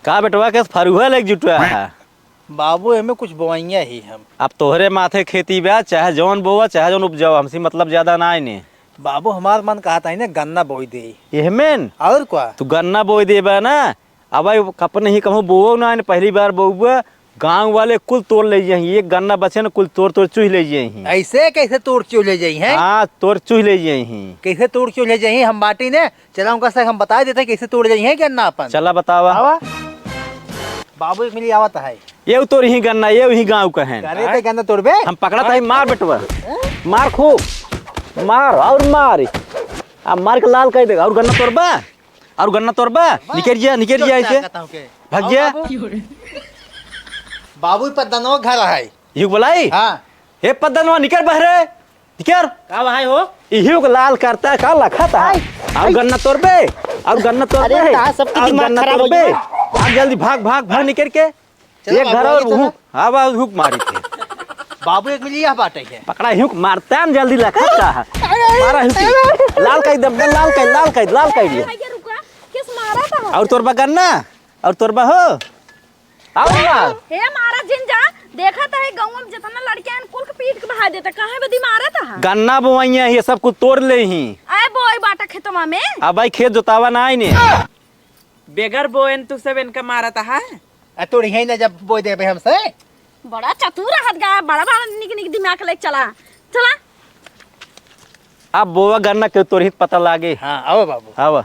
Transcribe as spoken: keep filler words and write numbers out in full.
का बेटवा के फरुहा लेके जुटा है? बाबू, एमे कुछ बोइया ही हम। अब तोहरे माथे खेती बा, चाहे जौन बोवा, चाहे जौन उपजावा, हमसे मतलब ज्यादा ना आइने। बाबू, हमार मन कहत है ना, गन्ना बोई दे। एहमेन? और का? तू गन्ना बोई देबा ना, अब भाई अपने ही कहूँ बोवो ना, पहली बार बोवो, गाँव वाले कुल तोड़ ले जाही, एक गन्ना बचे न, कुल तोड़ तोड़ चुह ले जाही। ऐसे कैसे तोड़ चुह ले जाई हैं? हाँ, तोड़ चुह ले जाही। कैसे तोड़ चुह ले जाई? हम बाटी ने, चला उनका से हम बता देते कैसे तोड़ जाई हैं गन्ना अपन। चला बतावा। आवा। बाबू एक मिली आवत है। ये तोर ही गन्ना, ये ही गाँव का है। अरे ते गन्ना तोड़बे? हम पकड़ा था, मार बेटवा, मार खूब, मार और मार। अब मार के लाल कर देगा। और गन्ना तोड़बा? और गन्ना तोड़बा? निकल जा, निकल जा ऐसे। भाग जा। बाबू, बाबू पद्दनवा घर है। यू बोलाई? हाँ। हे पद्दनवा, निकल बहरे, निकल। का भाई हो? इही को लाल करता है, का लखत है? और गन्ना तोड़बे, और गन्ना तोड़बे, अरे, का सबके और दिमाग गन्ना खराब हो तोड़बे। गया। आ, जल्दी भाग, भाग, भाग निकल के। चलो एक बाबू, घर और आइए, चलो। हुक, हाँ, बा, हुक मारी थे। बाबू, एक मिली यह बाटे है। पकड़ा, हुक मारता है, जल्दी लखत है। मारा हुक। लाल कर दे, लाल कर, लाल कर, लाल कर दिया। भैया, रुका, किस मारा था? और तोड़बा गन्ना? और तोड़बा हो? और मार। हे मारा जिन जा, देखत है गाँव में जितना लड़के हैं, कुल के पीट के भगा देता, काहे बदी मारा था? गन्ना बोआइया, ये सब कुछ तोड़ ले ही। आए बोई बाटा खेतवा में। अब भाई खेत जोतावा ना आइने। बेगर बोएन तू सब इनका मारत है। आ, तोड़ी है ना जब बोई देबे हमसे। बड़ा चतुर रहत गा, बड़ा बड़ा निक निक दिमाग ले चला। चला। अब बोवा गन्ना के तोरही पता लागे। हाँ, आओ बाबू। आवा।